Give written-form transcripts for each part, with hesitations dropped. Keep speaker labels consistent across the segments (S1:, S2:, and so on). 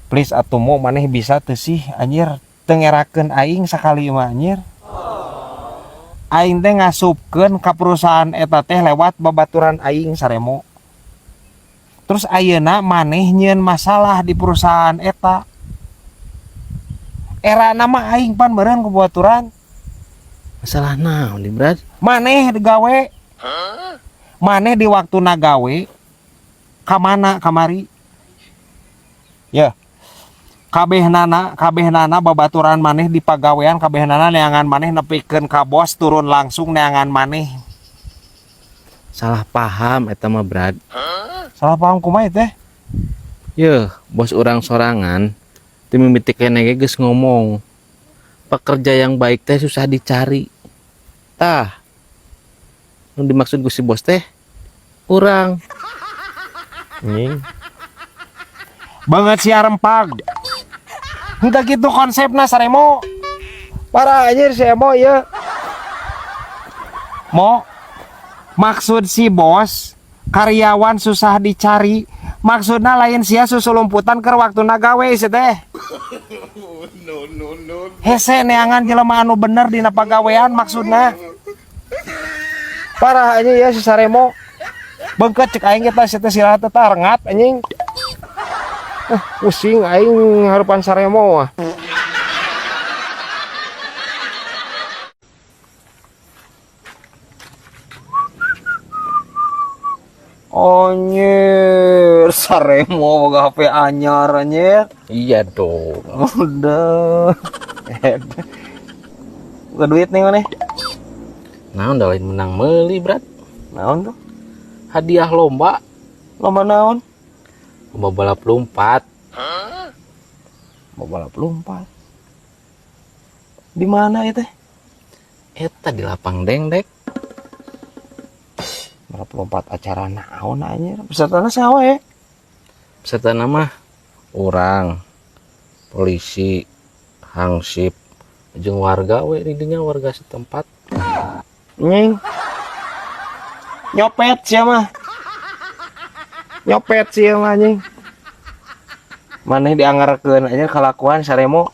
S1: Please atuh mo maneh bisa teu sih anjir teu ngerakeun aing sakali mah anjir. Aing teh ngasupkeun ka perusahaan eta teh lewat babaturan aing Saremo. Terus ayeuna maneh nyieun masalah di perusahaan eta. Era nama aing pan meureun ku babaturan.
S2: Masalah naon di Brad?
S1: Maneh digawe. Maneh di waktuna gawe ka mana kamari? Ya. Kabeh nana babaturan maneh di pagawean, kabeh nana neangan maneh nepikeun ka bos turun langsung neangan maneh.
S2: Salah paham eta mah, Brad.
S1: Salah paham kumaha teh?
S2: Yeuh, bos urang sorangan ti mimiti keneh ge geus ngomong. Pekerja yang baik teh susah dicari. Tah. Nu dimaksud ku si bos teh urang.
S1: Anjing. Banget si rempag. Henteu kitu konsepna Saremo. Parah anjir si Emo ieu. Mo maksud si bos karyawan susah dicari, maksudna lain sia susulumputan keur waktuna gawe si teh.
S3: No, no, no.
S1: Hese neangan jelema anu bener dina pagawean maksudna. Parah anjing ya si Saremo. Bengket cek aing kita si teh sirah teh rengat anjing. Pusing aing harupan Saremo mah. Anjir, Saremo boga HP anyar anjir.
S2: Iya dong.
S1: Udah. Buka duit nih mana?
S2: Naon da lain menang meuli, Brad.
S1: Naon tuh?
S2: Hadiah lomba.
S1: Lomba naon?
S2: Lomba balap lompat.
S1: Lomba balap lompat. Di mana itu?
S2: Eta di lapang dengdek.
S1: Balap lompat acara naon anjir? Pesertana saha ya?
S2: Peserta nama orang, polisi, hansip, jeung warga we di dinya warga setempat.
S1: Nying. Nyopet sia mah. Nyopet sia mah anjing. Maneh dianggarkeun aja kalakuan Saremo.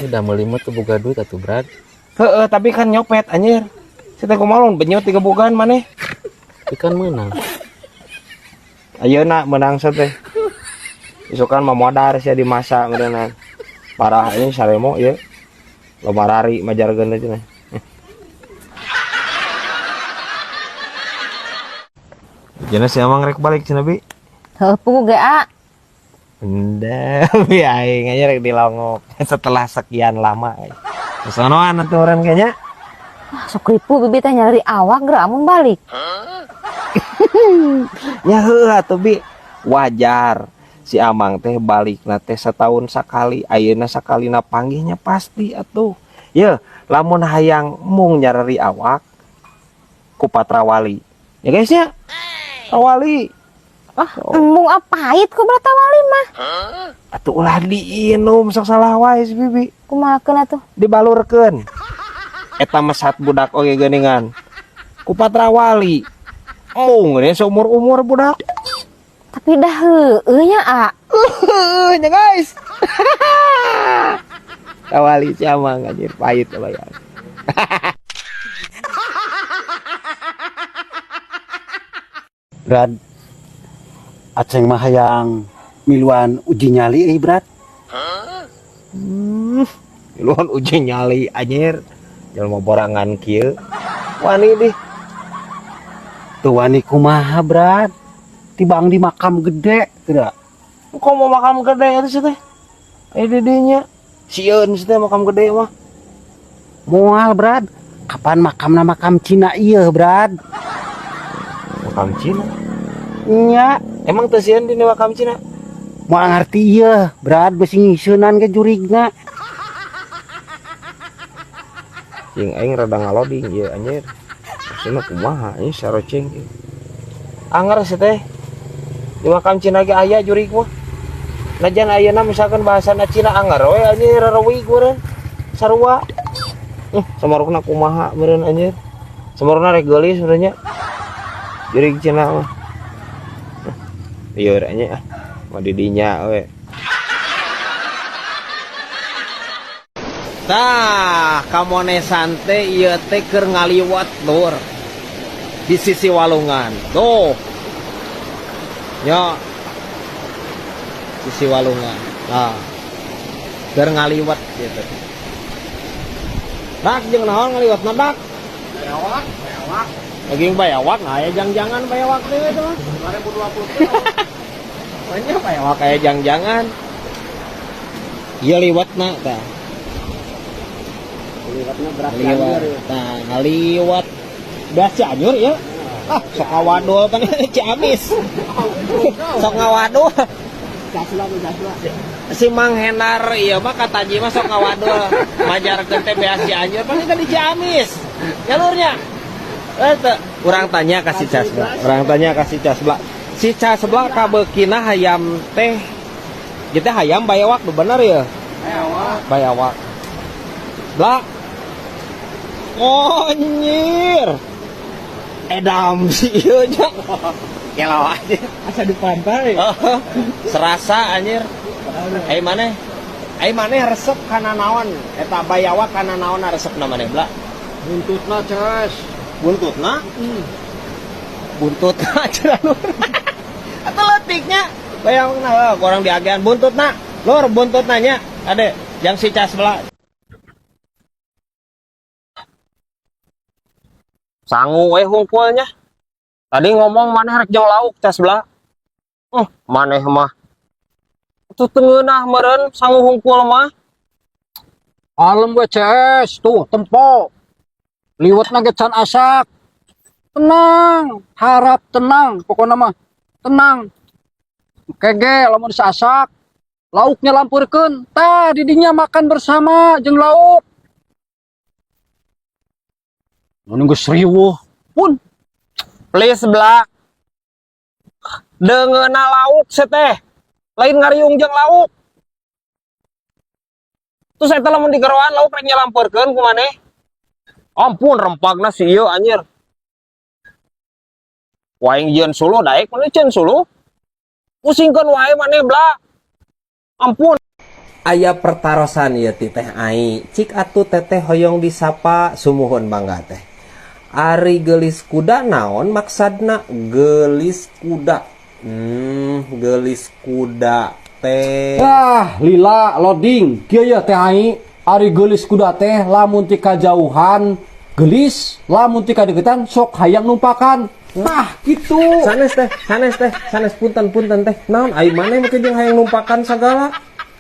S2: Udah meuli mah teu boga duit atuh, Brad.
S1: Heeh, tapi kan nyopet anjir. Si teh kumaha lamun benyot digebugan maneh?
S2: Tapi kan menang.
S1: Ayeuna menang sa teh. Isukan mah modar sia di masa meureunana. Parah anjing Saremo ieu. Loba rari majarkeun teh cenah. Cenah si Amang rek balik cenah bi.
S4: Heuh, pugu ge a.
S1: Benda, bi aing aja rek dilongok setelah sekian lama. Kesonoan atuh urang kayaknya.
S4: Ah, sok ripu bibi teh nyari awak geura amun balik.
S1: Ya heuh atuh bi. Wajar si Amang teh balikna teh setahun sakali, ayeuna sakalina panggihnya pasti atuh. Ye, lamun hayang mung nyareri awak ku patrawali. Ya guys ya. Trawali.
S4: Ah, embung pahit ku bratawali mah.
S1: Atuh ulah diinum sok salah wae si bibi.
S4: Kumahakeun atuh?
S1: Dibalurkeun. Eta mesat budak oge geuningan. Ku patrawali. Embung geuning seumur-umur budak.
S4: Tapi dah heueuh nya a.
S1: Heueuh nya guys. Tawali si Amang anjir pahit bayar.
S5: Brad, aceng mah hayang miluan uji nyali euy, Brad.
S1: Miluan uji nyali anjir. Jelema borangan kieu. Wani dih.
S5: Teu wani kumaha, Brad? Tibang di makam gede, tidak?
S1: Kok mau makam gede itu sih teh? Di dinya. Sieun sih teh makam gede mah.
S5: Moal, Brad. Kapan makamna makam Cina ieu, Brad?
S1: Makam Cina?
S5: Nya.
S1: Emang teu sieun di makam Cina?
S5: Moal ngarti ieu, Brad, bisi ngiseunan ge jurigna.
S1: Cing aing rada ngaloding ieu anjir. Maksudna kumaha ieu saroceng ieu. Anger sih teh. Di makam Cina ge aya jurig mah. Najan ayeuna misalkan bahasana Cina anger we anjir rereuwig meureun. Sarua. Samarukna kumaha meureun anjir. Samarukna rek geulis meureun nya. Jurig Cina mah. Lieur anjir ah. Mah di dinya we. Tah, kamonesan teh ieu teh keur ngaliwat lur. Di sisi walungan. Tuh. Nya. Sisi walungan. Nah. Keur ngaliwat gitu. Dak jeung naon ngaliwatna dak?
S3: Bayawak, bayawak.
S1: Daging bayawak, nah aya jang-jangan bayawak teh itu mah.
S3: 2020.
S1: Banyak bayawak aya jang-jangan. Ieu liwatna tah.
S5: Liwatna beras
S1: Ngaliwat. Nah, ngaliwat. Beras Cianjur ya. Ah, sok ngawadul pan Ciamis. Sok ngawadul. Si Mang Henar ieu mah kata mah sok ngawadul. Majarkeun teh beas Cianjur pan kita di Ciamis. Jalurnya. Teu. Urang tanya ka si Casbla. Urang tanya ka si Casbla. Si Casbla kabeukina hayam teh. Ieu teh hayam bayawak nu bener ya?
S3: Bayawak.
S1: Bayawak. Bla. Oh, nyir. Edam sih ieu nya. Kelaw aja.
S5: Asa di pantai.
S1: Oh, serasa anjir. Ai maneh? Ai maneh resep kana naon? Eta bayawak kana naon resepna maneh, Bla?
S5: Buntutna, Ces.
S1: Buntutna? Buntutna cenah lur. Atuh leutiknya. Bayawakna heuh, kurang diagean buntutna. Lur buntutna nya. Ade, jang si Cas bela. Sangu we hungkulnya. Tadi ngomong maneh rek jeung lauk Cas bela. Maneh mah. Atuh teu ngeunah meureun sangu hungkul mah.
S5: Alem we Ces, tuh tempo. Liwetna ge can asak. Tenang, harap tenang, pokokna mah tenang. Kege lamun sasak, lauknya lampurkeun, tah didinya makan bersama jeung lauk. Mun geus riweuh pun
S1: please bela. Deungeuna lauk seteh. Lain ngariung jeung lauk. Terus eta lamun digeroan lauk rek nyalampeurkeun ku maneh. Ampun rempagna si ieu anjir. Waing jieun suluh daek maneh jieun suluh. Pusingkeun wae maneh bla. Ampun. Aya pertarosan ieu ti Teh Ai. Cik atuh teteh hoyong disapa sumuhun mangga teh. Ari geulis kuda naon maksadna? Geulis kuda. Geulis kuda teh.
S5: Wah, lila loading. Kieu ye Teh Ai, ari geulis kuda teh lamun ti kajauhan geulis, lamun ti kadeukeutan sok hayang numpakan. Nah, gitu.
S1: Sanes teh, sanes teh, sanes punten-punten teh. Naon ai maneh make jeung hayang numpakan sagala?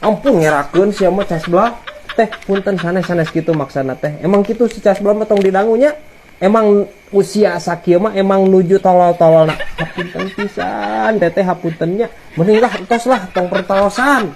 S1: Ampun ngerakeun sia mah Cas belah. Teh punten sanes-sanes kitu maksana teh. Emang kitu si Cas belah mah tong didangunya. Emang usia sakieu mah emang nuju tolol-tololna. Hapunten pisan teteh hapuntennya. Mending lah entos lah tong pertarosan.